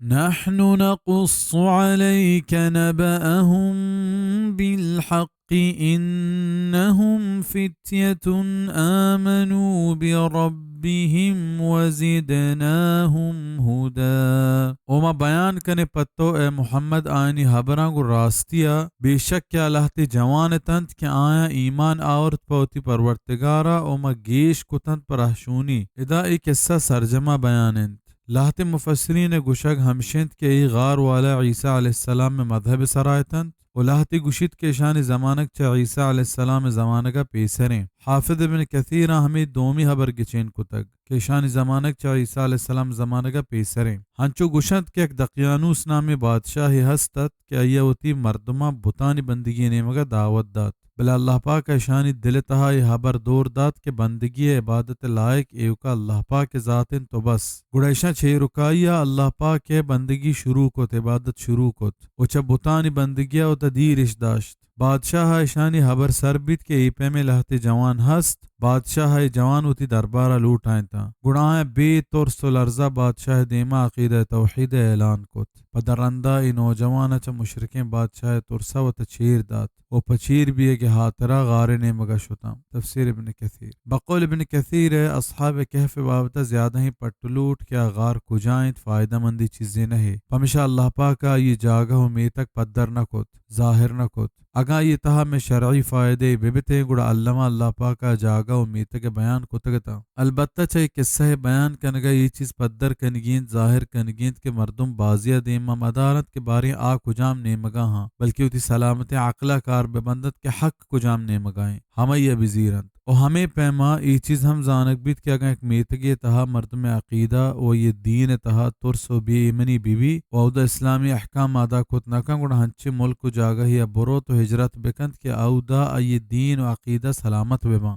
نحن نقص عليك نبأهم بالحق إنهم فتية آمنوا بربهم وزدناهم هدى۔ او ما بیان کنیں پہ تو اے محمد آیانی ہبراں گوں راستیا، بے شک کہ آ لہتے جوان اتنت کہ آیاں ایمان آورت پہ وتی پرورتگارا، او ما گیش کتنت پہ رہشونی۔ ادا اے قصہ سرجما بیان انت۔ لہتے مفسرین ء گوشگ ہمش انت کہ اے غار والا عیسی علیہ السلام ء مذہب ء سرا اتنت و لہتے گوشیت کہ اشانی زمانگ چہ عیسی علیہ السلام ء زمانگ ء پیسریں۔ حافظ ابن کثیر ء ہمے دومی ہبر گچین کتگ کہ اشانی زمانگ چہ عیسی علیہ السلام زمانگ ء پیسریں۔ ہنچو گوشنت کہ یک دقیانوس نامیں بادشاہے ہست ات کہ آئی ء وتی مردماں بتانی بندگی ء نیمگ ء دعوت دات۔ بلے اللہ پاک ء اشانی دل ء تہا اے ہبر دور دات کہ بندگی ء عبادت ء لائق ایوکا اللہ پاک ء ذات انت و بس۔ گڑا اشاں چیرکائی ء اللہ پاک ء بندگی شروع کت، عبادت شروع کت و چہ بتانی بندگی ء وتا دیر اش داشت۔ بادشاہ ء اشانی ہبر سر بیت کہ اے پیمیں لہتے جوان ہست۔ بادشاہ ء اے جوان وتی دربار ء لوٹائینتاں۔ گڑا آیاں بے ترس و لرزا بادشاہ ء دیما عقیدہ توحید ء اعلان کت۔ پدا رندا اے نوجوان ء چہ مشرکیں بادشاہ ء ترسا وتا چیر دات و پہ چیر بیگ ء ہاترا غار ء نیمگا شتاں۔ تفسیر ابن کثیر۔ بقول ابن کثیر ء اصحاب کہف ء بابت ء زیادہیں پٹ و لوٹ کہ آ غار کجا انت، فائدہ مندی چیزے نہ ہے۔ پمیشا اللہ پاک ء آئی جاگہ و میتگ پدر نہ کت، ظاہر نہ کت۔ اگاں آئی تہا مئے شرعی فائدہ بہ بتیں، گڑا الما اللہ پاک ء جاگہ و میتگ ء بیان کتگ اتاں۔ البتہ چہ اے قصہ ء بیان کنگ ء اے چیز پدر کنگی انت، ظاہر کنگی انت کہ مردم بازی ء دیما مدار انت کہ باریں آ کجام نیمگا ہاں، بلکہ وتی سلامتیں عقل ء کار بہ بندنت کہ حق کجام نیمگا انت، ہمائی ء بزیرنت۔ و ہمے پیما اے چیز ہم زانگ بیت کہ اگاں یک میتگے تہا مردم ء عقیدہ و اے دین ء تہا ترس و بے ایمنی بہ بی و اودا اسلامی احکام ادا کت نہ کن، گڑا ہنچیں ملک و جاگہے ء بروت و ہجرت بکنت کہ اودا آئی دین و عقیدہ سلامت بہ باں۔